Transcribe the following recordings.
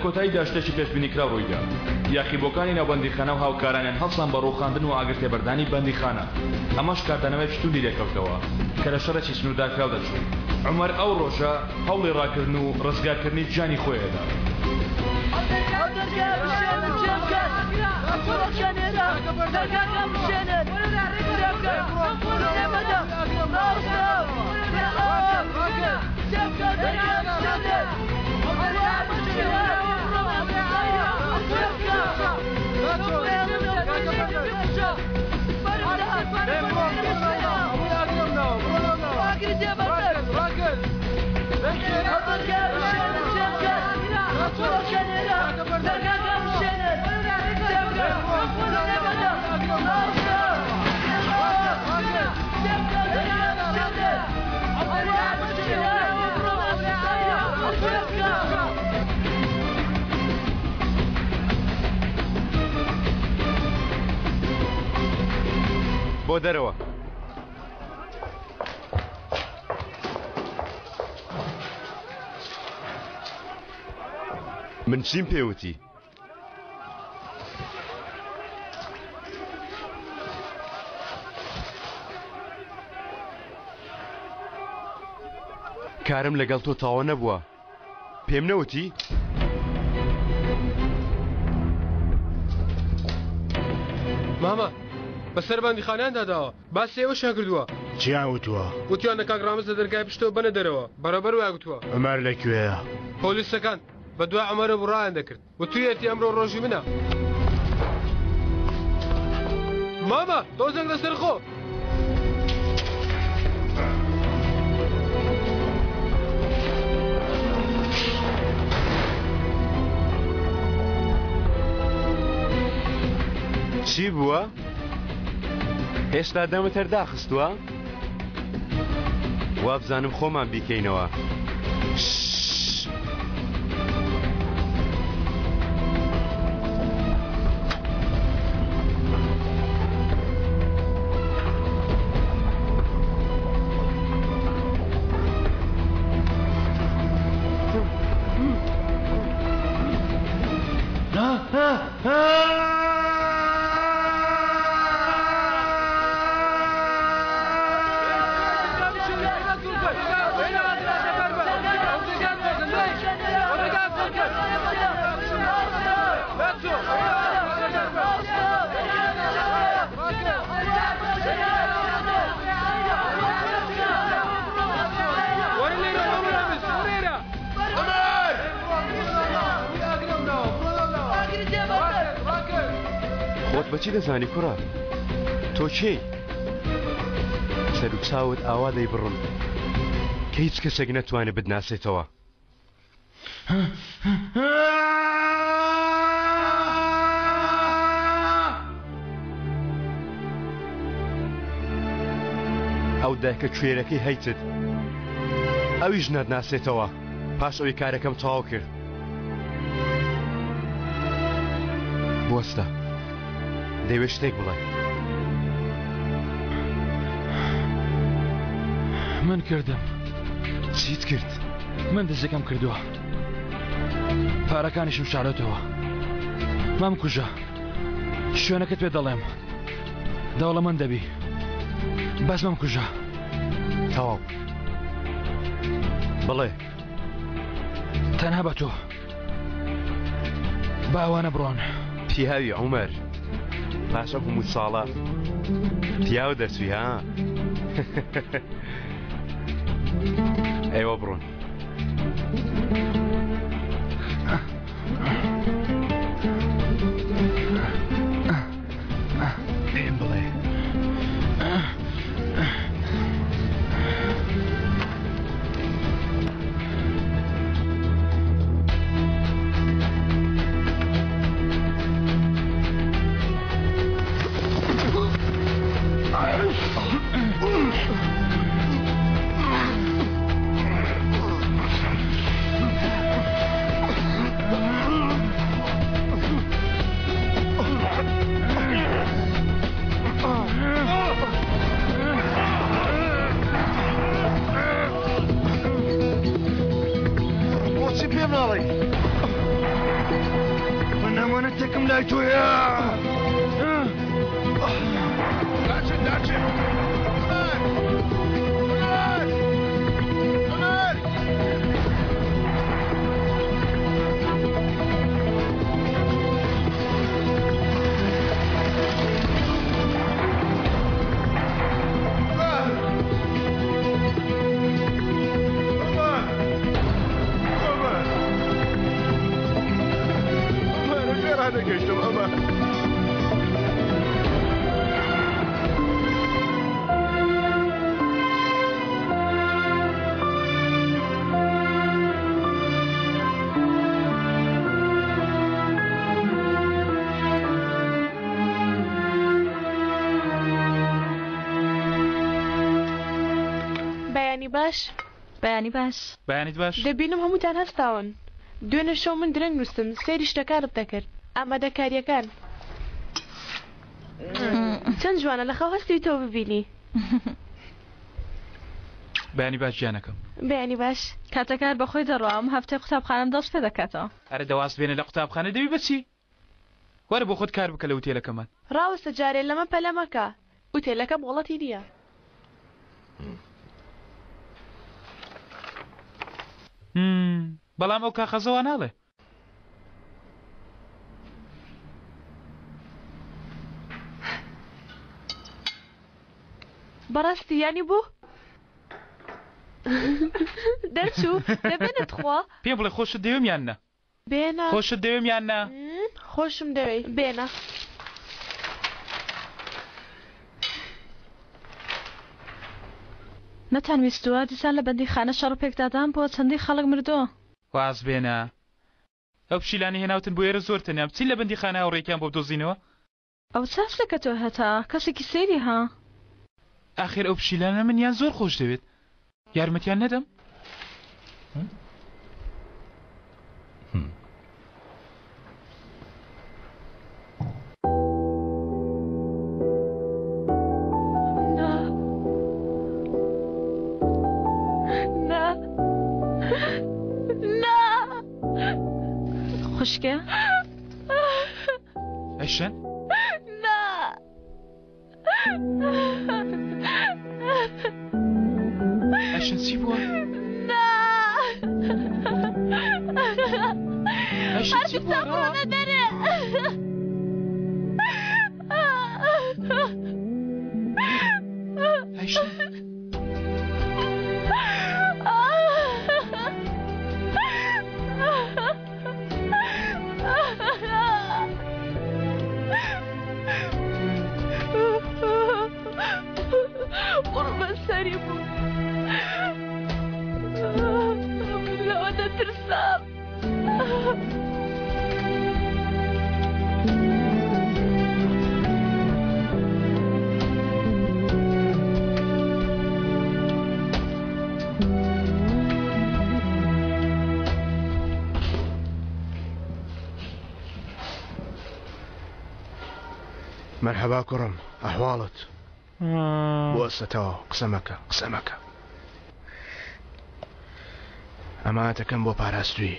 کۆتاییدا شتێکی پێشبینیکراو ڕوویدا. یاخیبووەکانی ناو بەندیخانە و هاوکارانیان هەڵسان بە ڕووخاندن و ئاگر تێبەردانی بەندیخانە. ئەمەش کاردانەوەیەکی توندی لێکەوتەوە کە لە شەڕێکی سنووردارکراو دەچوو. عومەر ئەو ڕۆژە هەوڵی ڕاکردن و ڕزگارکردنی گیانی خۆی ئەدا. بۆ دەرەوە. من چیم پێوتی؟ کارم لەگەڵ تۆ تەواو نەبووە پێم نەوتی؟ مامە بەسەر بەندیخانەیاندا داوە باسی ئێوەشیان کردووە. چیان وتووە؟ وتیانە کاک ڕامز لە دەرگای پشتەوە بەنە دەرەوە بەڕێوبەر وای گوتووە. عومەر لە کوێیە؟ پۆلیسەکان بەدوای عومەرەوە بوو ڕایان دەکرد. وتویەتی ئەمڕۆ ڕۆژی منە. مامە تۆزێک لەسەر خۆ. چی بووە؟ هێشتا دەمت هەر داخستووە؟ وابزانم خۆمان بیکەینەوە. خۆت بەچی دەزانی کوڕە تۆ کێی سەر و چاوت ئاوا دەیبڕم کە هیچ کەسێک نەتوانێت بتناسێتەوە. ئەو دایکە کوێرەکەی هەیتت ئەویش ناتناسێتەوە پاش ئەوی کارەکەم تەواو کرد. بوەستە دەیەوێت شتێک بڵێ. من کردم. چیت کرد؟ من دزەکەم کردووە. پارەکانیشم شارۆتەوە. مەم کوژە. شوێنەکەت پێ دەڵێم. دەوڵەمەند دەبی. بەس مەم کوژە. تەواو. بڵێ. تەنها بە تۆ. با ئەوانە بڕۆن. پیاوی عومەر پاش ئەم هەموو ساڵە پیاو دەرچووی ها؟ ئێوە بڕۆن. پێم بڵێ. لای تۆیە. داچن داچن. عومەر! عومەر! عومەر! عومەر! عومەر! عومەر! عومەر پێ ڕانەگەیشتم عومەر. بەیانی باش. بەیانی باش. بەیانیت باش. دەبینم هەمووتان هەستاون. دوێنێ شەو من درەنگ نووستم سەیری شتەکانت دەکرد ئامادەکاریەکان چەند جوانە لە خەو هەستی تۆ ببینی. بەیانی باش گیانەکەم. بەیانی باش. کاتەکە هەر بەخۆی دەڕوا ئەم هەفتەی قوتابخانەم دەست پێ دەکاتەوە. ئەرێ دە واز بێنە لە قوتابخانە دەبی بە چی؟ وەرە بۆ خۆت کار بکە لە ئوتێلەکەمان. ڕاوەستە جارێ لەمە پەلە مەکە ئوتێلەکە مۆڵەتی نییە. بەڵام ئەو کاخەزە وا ناڵێ. بەڕاستی یانی بۆ؟ دەرچوو دەبێنە تخوا. پێم بڵێ خۆشت دەوێم یان نا؟ بێنە. خۆشت دەوێم یان نا؟ خۆشم دەوێی بێنە. نەتان ویستووە دیسان لە بەندیخانە شەڕ و پێکدادان بووە چەندین خەڵک مردووە. واز بێنە ئەو پشیلانەی هێناوتن بۆ ئێرە زۆر تەنیان بچین لە بەندیخانە هاوڕێیەکیان بۆ بدۆزینەوە. ئەوە چ هەستێکە تۆ هەتە کەسێکی سەیری ها. ئاخر ئەو پشیلانە منیان زۆر خۆش دەوێت یارمەتیان نەدەم؟ خوشکێ ئەیشن نا ئەیشن چی بووە؟ نا ئەیشن چی بووە؟ بڕۆنە دەرێ ئەیشن قڕ بەسەری بوو من لەوە دەترسام. مەرحەبا کوڕم ئەحواڵت بوەستە تەواو قسە مەکە قسە مەکە ئەمانەتەکەم بۆ پاراستووی.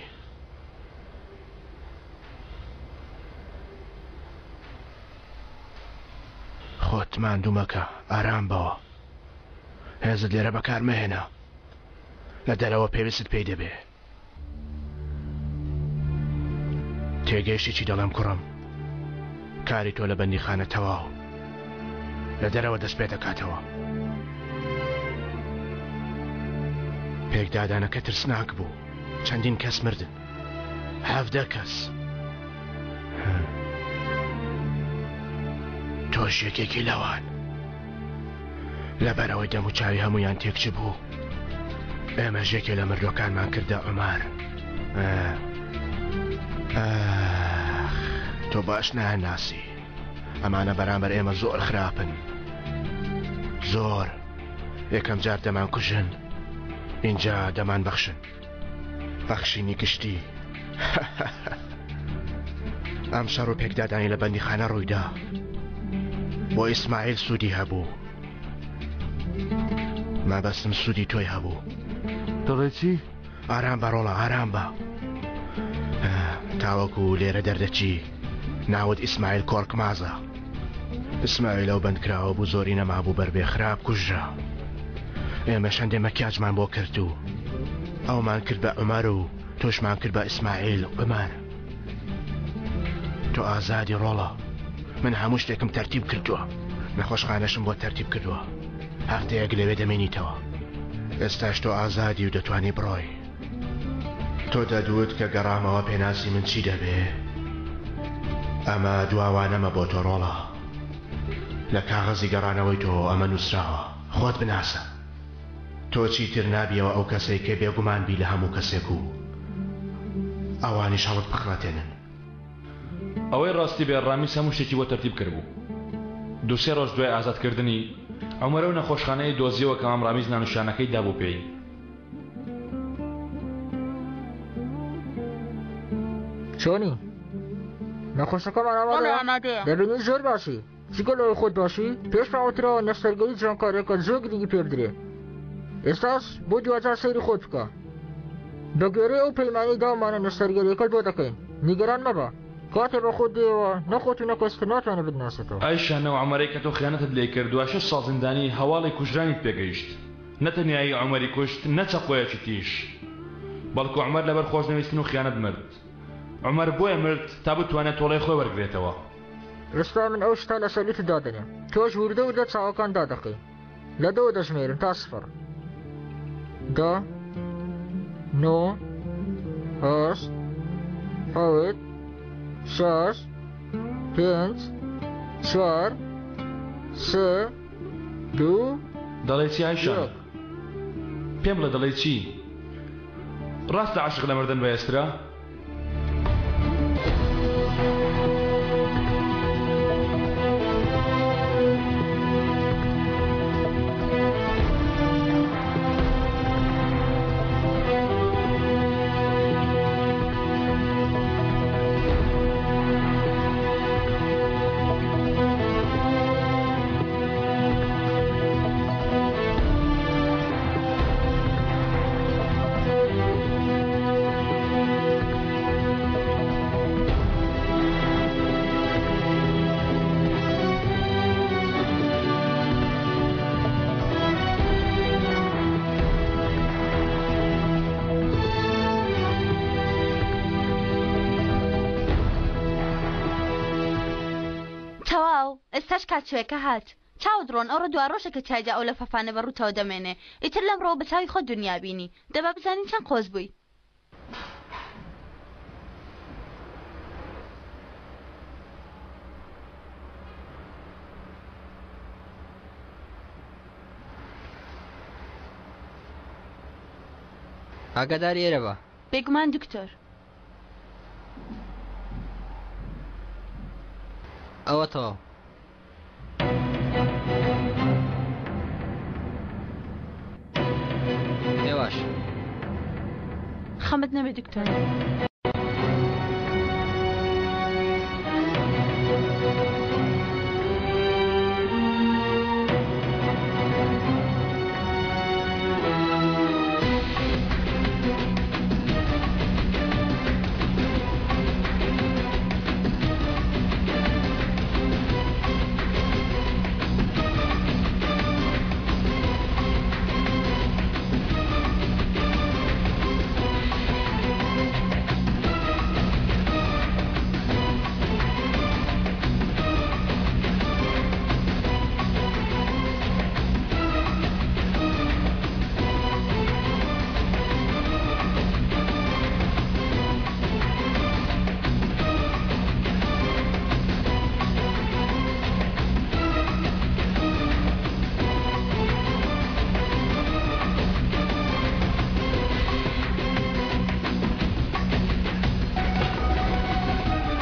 خۆت ماندوو مەکە ئارام بەوە هێزت لێرە بەکار مەهێنە لە دەرەوە پێویستت پێی دەبێ. تێگەیشتی چی دەڵێم کوڕم؟ کاری تۆ لە بەندیخانە تەواو لە دەرەوە دەست پێ دەکاتەوە. پێکدادانەکە ترسناک بوو چەندین کەس مردن 17 کەس تۆش یەکێکی لەوان لەبەرئەوەی دەموچاوی هەموویان تێکچبوو ئێمەش یەکێ لە مردووەکانمان کردە عومار تۆ باش ناناسی ئەمانە بەرامبەر ئێمە زۆر خراپن زۆر یەکەم جار دەمان کوژن اینجا دەمان بەخشن بەخشینی گشتی ئەم شەڕ و پێکدادانی لە بەندیخانە ڕوویدا بۆ ئیسماعیل سوودی هەبوو مەبەستم سوودی تۆی هەبوو دەڵێ چی؟ ئارام بە ڕۆڵە ئارام بە تاوەکو لێرە دەردەچی. ناوت ئیسماعیل کۆرکمازە. ئیسماعیل ئەو بەندکراوە بوو زۆری نەمابوو بەر بێ خراپ کوژرا. ئێمەش هەندێ مەکیاجمان بۆ کرد و ئەومان کرد بە عومەر و تۆشمان کرد بە ئیسماعیل عومەر. تۆ ئازادی ڕۆڵە. من هەموو شتێکم تەرتیب کردووە. نەخۆشخانەشم بۆ تەرتیب کردووە. هەفتەیەک لەوێ دەمێنیتەوە. ئێستاش تۆ ئازادی و دەتوانی بڕۆی. تۆ دەدوت کە گەڕامەوە پێناسی من چی دەبێ؟ ئەمە دواوانەمە بۆ تۆ ڕۆڵە. لە کاغەزی گەڕانەوەی تۆ ئەمە نووسراوە. خۆت بناسە. تۆ چیتر نابیەوە ئەو کەسەی کە بێگومان بی لە هەموو کەسێک و ئەوانیش هەڵت بخڵەتێنن. ئەوەی ڕاستی بێ ڕامیز هەموو شتێکی بۆ تەرتیب کردبوو. دوو سێ ڕۆژ دوای ئازادکردنی، عومەر ئەو نەخۆشخانەیەی دۆزیەوە کە مام ڕامیز ناونیشانەکەی دابوو پێی. چۆنی؟ نەخۆشەکەمان ئامادەیە؟ دەبینی زۆر باشی. جگە لەوەی خۆت باشی، پێشمان وتراوە نەشتەرگەری جوانکاریەکە زۆر گرنگی پێ بدرێ. ئێستاش بۆ دواجار سەیری خۆت بکە. بە گوێرەی ئەو پەیمانەی داومانە نەشتەرگەریەکەت بۆ دەکەین. نیگەران مەبە. کاتێ بە خۆت دێیەوە، نە خۆت و نە کەس تر ناتوانێ بتناسێتەوە. ئەی شانە و عومەرەی کە تۆ خیانەتت لێ کرد دوای شەش ساڵ زیندانی هەواڵی کوژرانیت پێ گەیشت. نە تەنیا ی عومەری کوشت نە چەقۆیەکی تیژ. بەڵکو عومەر لەبەر خۆشنەویستن و خیانەت مرد. عومەر بۆیە مرد تا بتوانێت تۆڵەی خۆی وەرگرێتەوە. ئێستا من ئەو شتە لەسەر لوتت دادەنێم تۆش وردە وردە چاوەکان دادەخەی لە دەوە دەژمێرم تا سفر دە نۆ هەشت حەوت شەش پێنج چوار سێ دوو دەڵێی چی عەیشە؟ یەک. پێم بڵێ دەڵێی چی؟ ڕاستە عەشق لە مردن بەهێزترە؟ تەواو ئێستاش کاتشوێکە هات. چاوت ڕۆن ئەوڕۆ دوا ڕۆژە کە تیایدا ئەو لەفەفانە بە ڕووتەوە دەمێنێ ئیتر لەمڕۆوە بە چاوی خۆت دونیا بینی دەبا بزانین چەند قۆز بووی. ئاگاداری ئێرە بە. بێگومان دکتۆر. ئەوە تەواو. هێواش. خەمت نەبێ دکتۆر.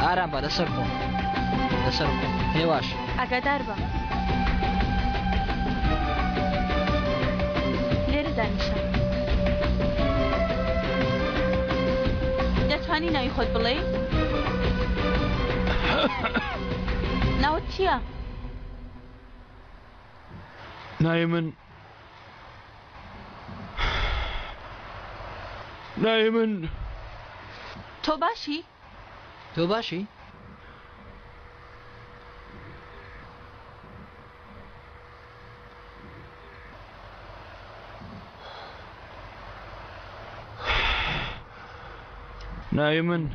ئارام بە لەسەر خۆ لەسەر خۆ هێواش ئاگادار بە لێرە دانیشە دەتوانی ناوی خۆت بڵێی؟ ناوت چییە؟ ناوی من ناوی من تۆ باشی؟ تۆ باشی؟ ناوی من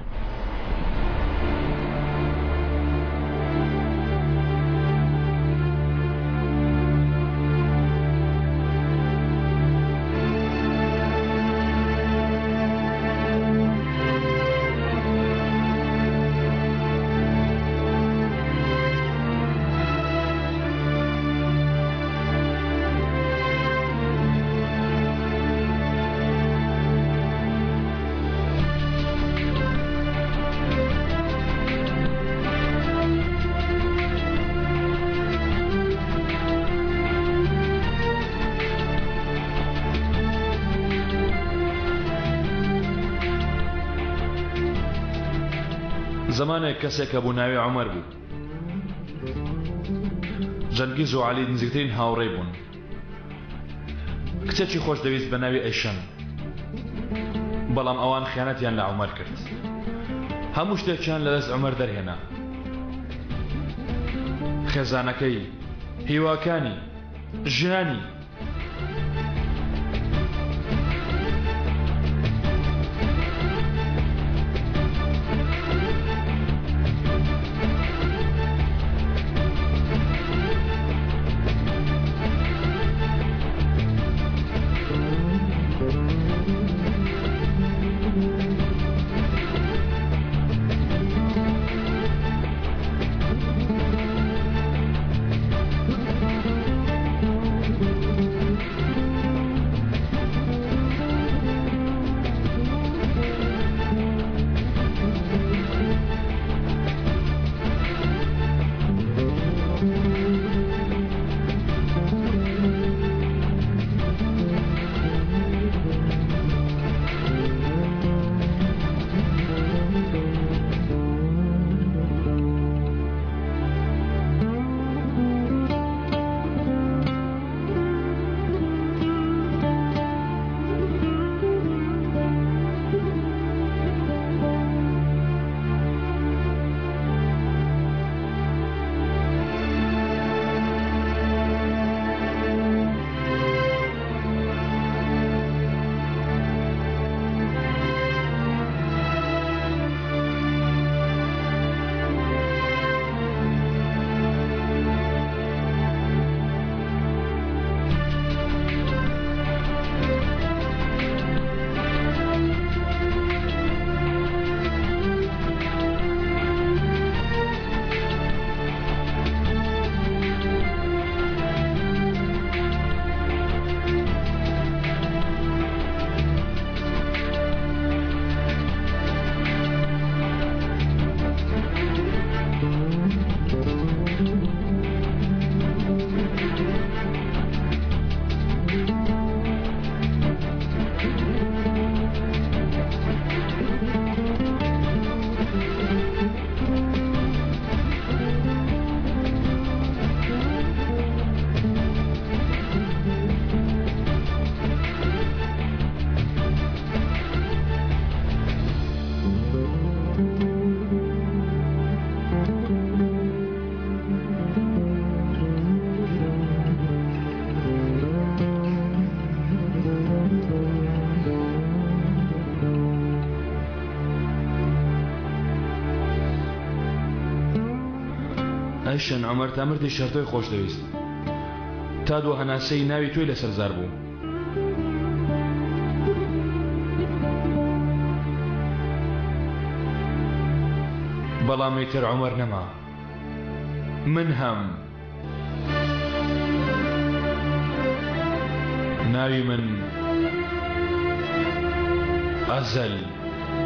زمانێک کەسێک هەبوو ناوی عومەر بوو. جەنگیز و عەلی نزیکترین هاوڕێی بوون. کچێکی خۆش دەویست بە ناوی ئەیشەن. بەڵام ئەوان خیانەتیان لە عومەر کرد. هەموو شتێکیان لە دەست عومەر دەرهێنا. خێزانەکەی، هیواکانی، ژیانی. ئەیشەن عومەر تا مردیش هەر تۆی خۆش دەویست تا دوا هەناسەی ناوی تۆی لەسەر زار بوو. بەڵام ئیتر عومەر نەما من هەم ناوی من ئەزەل.